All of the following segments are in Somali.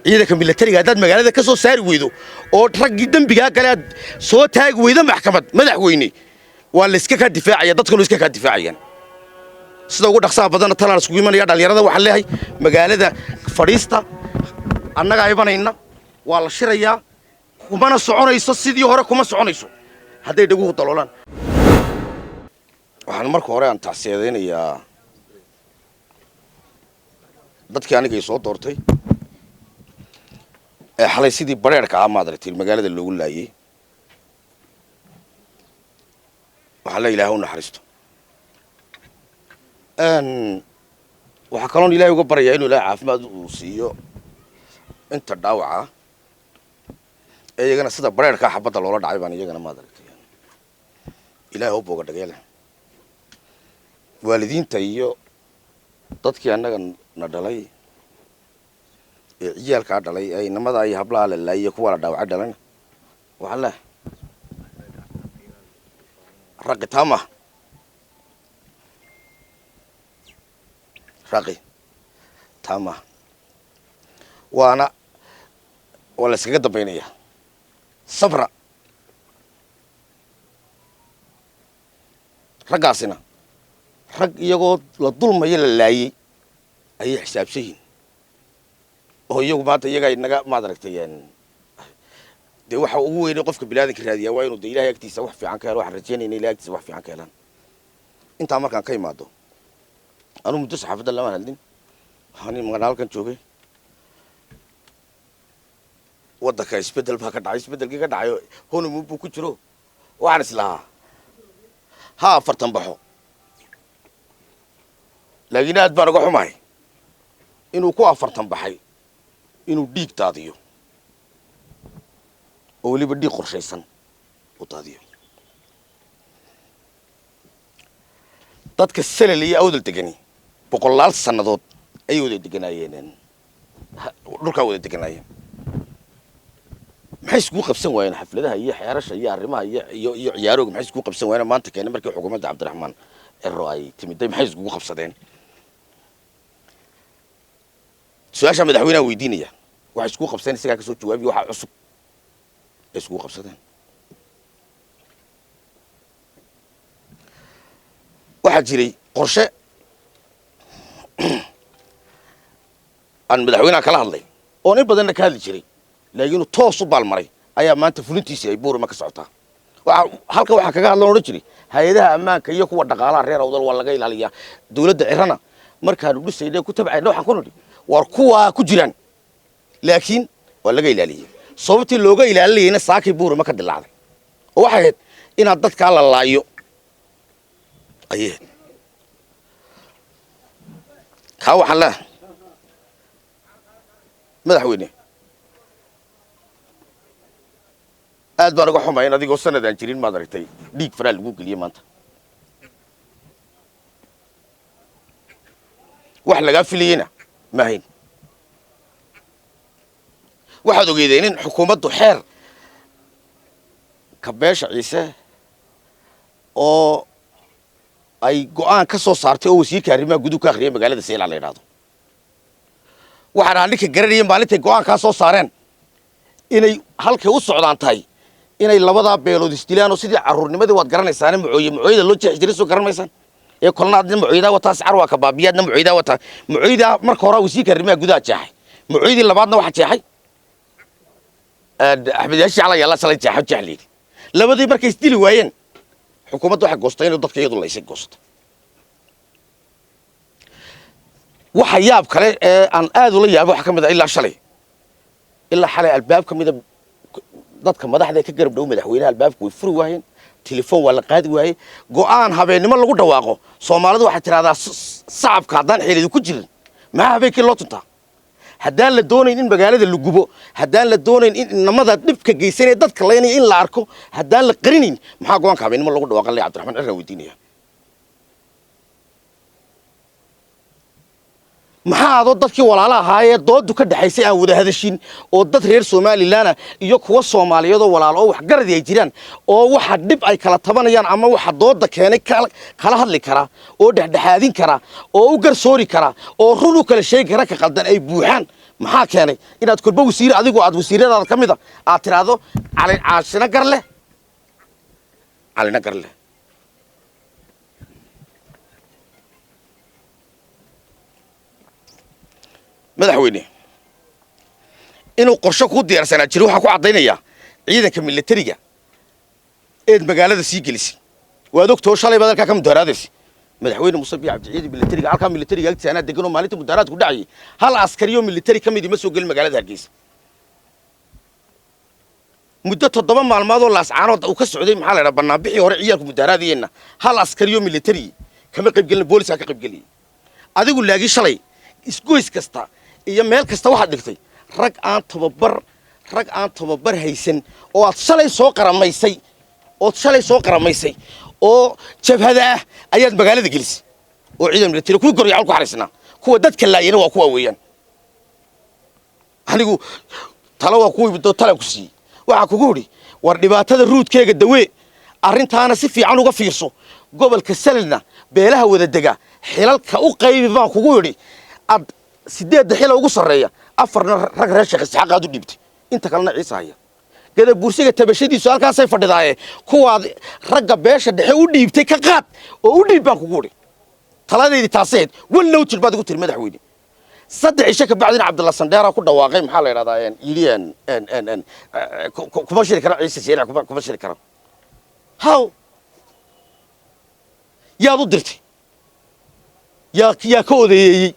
Ciidanka milatariga haddaad magaalada ka soo saari weydo oo raggii dembigaa gale aad soo taagi weydo maxkamad, madaxweyne, waa la iska kaa difaacaya, dadkanu iska kaa difaacayaan. Sida ugu dhaqsaha badanna talaan iskugu imanaya. Dhallinyarada waxaan leeyahay, magaalada fadhiista, annagaa imanayna, waa la shirayaa. Kumana soconayso sidii hore, kuma soconayso hadday dhaguhu daloolaan. Waxaan marka hore aan tacsiyadaynayaa dadkii anigay soo doortay ee xalay sidii bareerka ah, maad aragtay, magaalada loogu laayay. Waxaan le Ilahay u naxariisto. Waxaa kaloon Ilahay uga baryayaa inuu Ilahay caafimaad uu siiyo inta dhaawaca ee iyagana sida bareerkaa xabadda loola dhacay baan iyagana, maad aragtay, Ilahay u booga dhageele. Waalidiinta iyo dadkii annaga na dhalay ee ciyaalkaa dhalay ee inamada iyo hablaha la laayay, kuwa la dhaawacay dhalayna, waxaan leehay raqi taa maaha, raqi taa maaha, waana waa la iskaga dambaynayaa. Sabra, raggaasina rag iyagoo la dulmayo la laayey ayay xisaabsan yihiin oo iyagu maanta iyagaa inaga, maad aragtay, dee waxa ugu weynay qofka biniaadanka raadiyaa waa inuu de Ilahay agtiisa wax fiican ka helo. Waxaan rajaynayna Ilahay agtiisa wax fiican ka helaan. Intaa markaan ka imaado, anuu muddo saxaafadda lamaan hadlin, waxaan imaqana halkan joogay. Waddanka isbeddel baa ka dhacay, isbeddelkii ka dhacay honeymoon buu ku jiro. Waxaan is lahaa ha 40 baxo, laakiin aad baan uga xumahay inuu ku 40 baxay inuu dhiig daadiyo oo weliba dhiig qorshaysan u daadiyo. Dadka Selel iyo Awdal degani boqolaal sannadood ayay wada deganaayeen dhulkaa, wada deganaayeen. Maxay iskugu qabsan waayeen xafladaha iyo xeerasha iyo arrimaha iyo ciyaarooga? Maxay iskugu qabsan waayeen maanta keenay markii xukuumadda Cabdiraxmaan Ciro ay timiday? Maxay iskugu qabsadeen? Su-aashaa madaxweynaha weydiinaya. Waxay iskugu qabsadeen isagaa kasoo jawaabiya. Waxaa cusub ay iskugu qabsadeen waxaa jiray qorshe aan madaxweynaha kala hadlay oon in badanna ka hadli jiray, laakiin inuu toos u baalmaray ayaa maanta fulintiisii ay Buurama ka socotaa. Waxaa halkan waxaa kaga hadlan odhan jiray hay-adaha ammaanka iyo kuwa dhaqaalaha reer Awdal waa laga ilaaliyaa. Dowladda Cirana markaanu dhisayna ku tabcayna waxaan ku nidhi war kuwaa ku jiraan, laakiin waa laga ilaaliyey. Sababtii looga ilaalinayayna saakay Buurama ka dilaacday oo waxay ahayd inaad dadkaa la laayo ayay ahayd. Kaa waxaan leeyahay, madaxweyne, aad baan uga xumay in adigoo sanad aan jirin, maad aragtay, dhiig faraa lagu geliyey maanta. Wax lagaa filayeyna ma hayn. Waxaad ogeydeen in xukuumaddu xeer kabeesha Ciise oo ay go'aan ka soo saartay oo wasiirka arrimaha guduhu ka akhriyay magaalada Seyla la yidhahdo. Waxaan ahaa ninka garanaya maalintay go'aankaa soo saareen inay halkay u socdaan tahay inay labadaa beelood isdilaan oo sidii carruurnimadii waad garanaysaane macooye macooyada loo jeexi jiray, soo garan maysaan? Ee kolna adna macooydaa wataa, sacar waa ka baabiya, adna macooydaa wataa. Macooydaa marka hore wasiirka arrimaha gudaha jeexay, macooydii labaadna waxaa jeexay Axmed Yaashi Cala Yaalla shalay jeexo jeex layidhi. Labadii markay isdili waayeen, xukuumadda waxay goostay inuu dadka iyadu laysay goostay. Waxa yaab kale ee aan aad ula yaabay waxaa ka mid ah ilaa shalay ilaa xalay albaab ka mida dadka madaxda ee ka garab dhow madaxweynaha albaabka way furi waayeen, telefoon waa la qaadi waayey. Go'aan habeennimo lagu dhawaaqo, Soomaalidu waxay tidhahdaa sacabka haddaan xeelidi ku jirin maxaa habeenkii loo tuntaa? Haddaan la doonayn in magaalada la gubo, haddaan la doonayn in inamada dhibka geysanaya dadka laynaya in la arko, haddaan la qarinayn, maxaa go'aanka habeennimo lagu dhawaaqa le? Cabdiraxmaan Ciraan weydiinaya. Maxaa adoo dadkii walaala ahaayee doodu ka dhexaysay aan wada hadashin oo dad reer Somalilan iyo kuwa Soomaaliyeed oo walaalo oo waxgaradii ay jiraan oo waxa dhib ay kala tabanayaan ama waxa dooda keenay kala hadli kara oo dhexdhexaadin kara oo u garsoori kara oo run u kala sheegi kara ka qaldan ay buuxaan? Maxaa keenay inaad kolba wasiir, adigu aad wasiiradaada ka mida aad tidhaahdo Cali Caashina gar leh, Calina gar leh? Madaxweyne, inuu qorsho kuu diyaarsanaa jiro waxaa ku caddaynayaa ciidanka milatariga eed magaalada sii gelisay. Waad ogtoo, shalay baad halkaa ka mudaharaadaysa, Madaxweyne Muuse Biixi Cabdi. Ciidan milatariga halkaa milatariga agtiisa anaa degan oo maalintii mudaharaadku dhacayay hal askari oo militari ka midii ma soo gelin magaalada Hargeysa. Muddo 7 maalmood oo Laascaanood uu ka socday, maxaa la idhaha, banaanbixii hore ciyaalku mudaharaadayeenna, hal askari oo militari kama qayb gelin, booliska ka qayb geliyay. Adigu laagii shalay isgoys kasta iyo meel kasta waxaad dhigtay rag aan tababar haysan oo aad shalay soo qaramaysay, ood shalay soo qaramaysay oo jabhada ah ayaad magaalada gelisay, oo ciidan militari kuwii goryacal ku xaraysnaa. Kuwa dadka laayana waa kuwa weeyaan. Anigu talo waa kuwii talaan ku siiyey. Waxaa kugu idhi, war dhibaatada ruudkeega dawee, arrintaana si fiican uga fiirso, gobolka Salalna beelaha wada dega xilalka u qaybi baan kugu idhi. Ad sideedda xila ugu sarreeya afarna rag reer Sheekh Isxaaq aad u dhiibtay, inta kalena Ciise haya. Gadabuursiga tabashadiisu halkaasay fadhidaaye, kuwaad ragga beesha dhexe u dhiibtay ka qaad oo u dhiib baan kugu idhi. Taladeydii taaseed wallow jir baad igu tiri, madaxweyne. 3 cisho ka bacdina Cabdulla Sandheera ku dhawaaqay, maxaa la yidhahdaa, yidhi kuma shiri karo Ciise Seeric, kuma shiri karo. Haw, yaad u dirtay? Yaa ka odayeeyey?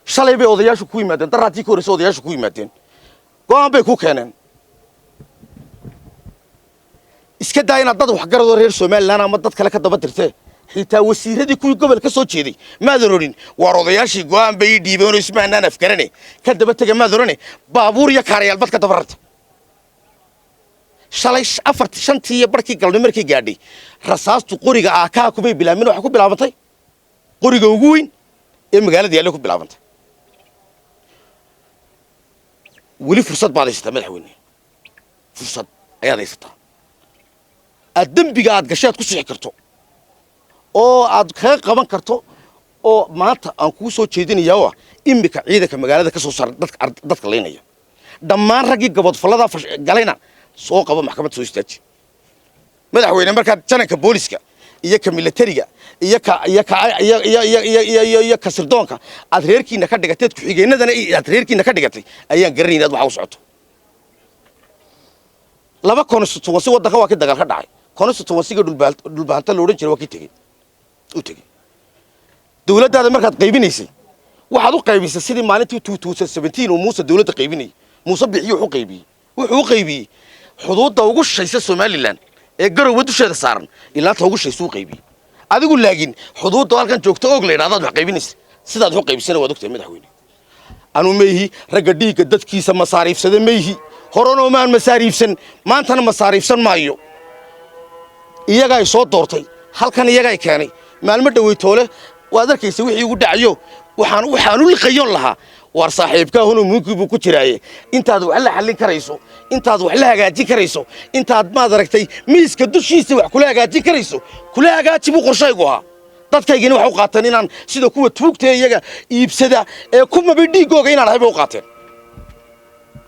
Shalay bay odayaashu ku yimaadeen, daraatii ka horreysa odayaashu ku yimaadeen, go'aan bay ku keeneen. Iska daa inaad dad waxgaradoo reer Somaliland ama dad kale ka daba dirtee, xitaa wasiiradii kuwii gobol ka soo jeeday maadan odhin, waar odayaashii go'aan bay ii dhiibeenoo ismaanaan afgarane ka daba tega, maad odhane. Baabuur iyo kaarayaal bad ka daba rarta. Shalay afarti shantii iyo barhkii galabnimo markay gaadhay, rasaastu qoriga aakaha kumay bilaabmin, waxay ku bilaabantay qoriga ugu weyn ee magaalada yaalla ku bilaabantay. Weli fursad baad haysataa, madaxweyne, fursad ayaad haysataa aad dembiga aad gashay aad ku sixi karto oo aad kaga qaban karto, oo maanta aan kuu soo jeedinayaa oo ah iminka ciidanka magaalada ka soo saara dadka laynaya, dhammaan raggii gabodfalladaa galayna soo qabo, maxkamad soo istaaji. Madaxweyne, markaad jananka booliska iyo ka milatariga iyo ka iyo ka iyo iyo iyo iyo iyo iyo iyo ka sirdoonka aad reerkiina ka dhigateed, ku-xigeenadana aad reerkiina ka dhigatay, ayaan garanayna aad waxa u socoto. Laba constituency waddanka waa kii dagaal ka dhacay. Constituency-ga Dhulbahanta la odhan jiray waa kii tegey u tegey. Dowladdaada markaad qaybinaysay waxaad u qaybisay sidii maalintii 2017 uu Muuse dowladda qaybinayay. Muuse Bixiyo wuxuu qaybiyey, wuxuu u qaybiyey xuduudda ugu shaysa Somaliland ee Garowga dusheeda saaran ilaa ta ugu shaysa u qaybiyey. Adigu laakiin xuduudda halkan joogto Og la yidhahdaad wax qaybinaysa. Sidaad wax u qaybisana waad ogtahay, madaxweyne. Anu mayhi ragga dhiigga dadkiisa masaariifsada, mayhi horena maan masaariifsan, maantana masaariifsan maayo. Iyagaay soo doortay halkan, iyagaay keenay. Maalmo dhaweytoole waad arkaysa wixii ugu dhacayo. Waxaan u liqayoon lahaa, waar saaxiibkaa hunu munkii buu ku jiraaye, intaad wax la xallin karayso, intaad wax la hagaajin karayso, intaad maad aragtay miiska dushiisa wax kula hagaajin karayso, kula hagaaji buu qorshaygu ahaa. Dadkaygina waxay u qaateen inaan sida kuwa tuugta iyaga iibsada ee ku mabay dhiiggooga inaan ahay bay u qaateen.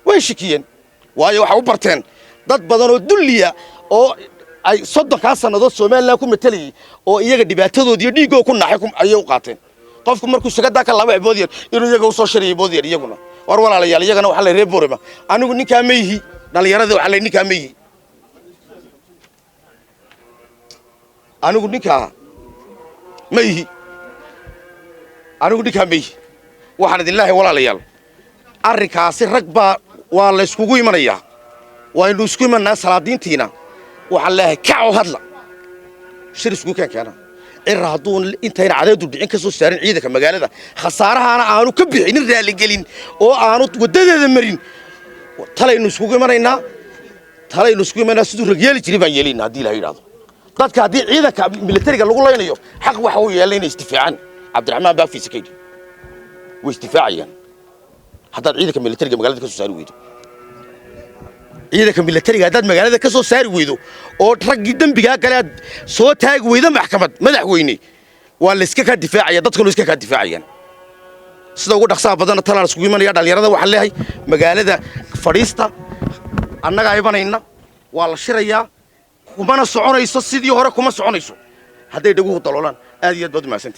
Way shikiyeen, waayo waxay u barteen dad badan oo dulliya oo ay 30-kaa sannadood Somaliland ku matalayay oo iyaga dhibaatadood iyo dhiiggooga ku naxay ayay u qaateen. Qofku markuu sagadaa ka laaba moodyan inuu iyaga usoo shiraya moodyan iyaguna. War walaalayaal, iyagana waxaa la reer Boorama, anigu ninkaa ma yihi. Dhallinyaradii waxaa la ninkaa ma yihi, anigu ninkaa ma yihi, anigu ninkaa ma yihi. Waxaan idin leeyahay, walaalayaal, arrinkaasi rag baa waa la yskugu imanayaa, waynu isku imanaa. Salaadiintiina waxaan leeyahay, kac oo hadla, shir iskugu keen keena. Cira hadduu intayna cadeedu dhicin ka soo saarin ciidanka magaalada, khasaarahaana aanu ka bixinin raaligelin oo aanu waddadeeda marin, talaynu iskugu imanaynaa, talaynu iskugu imanaynaa. Siduu rag yeeli jiray baan yeelaynaa haddii Ilahay yidhahdo. Dadka haddii ciidanka militariga lagu laynayo, xaq waxa uu yeelay inay isdifaacaan. Cabdiraxmaan baa afiisa ka yidhi way isdifaacayaan. Haddaad ciidanka militariga magaalada ka soo saari weydo, ciidanka militariga haddaad magaalada ka soo saari weydo oo raggii dembigaa gale aad soo taagi weydo maxkamad, madaxweyne, waa la iska kaa difaacaya, dadkanu iska kaa difaacayaan. Sida ugu dhaqsaha badanna talaan iskugu imanaya. Dhallinyarada waxaan leeyahay, magaalada fadhiista, annagaa imanayna, waa la shirayaa. Kumana soconayso sidii hore, kuma soconayso hadday dhaguhu daloolaan. Aad iyo aad baad u mahadsantihi.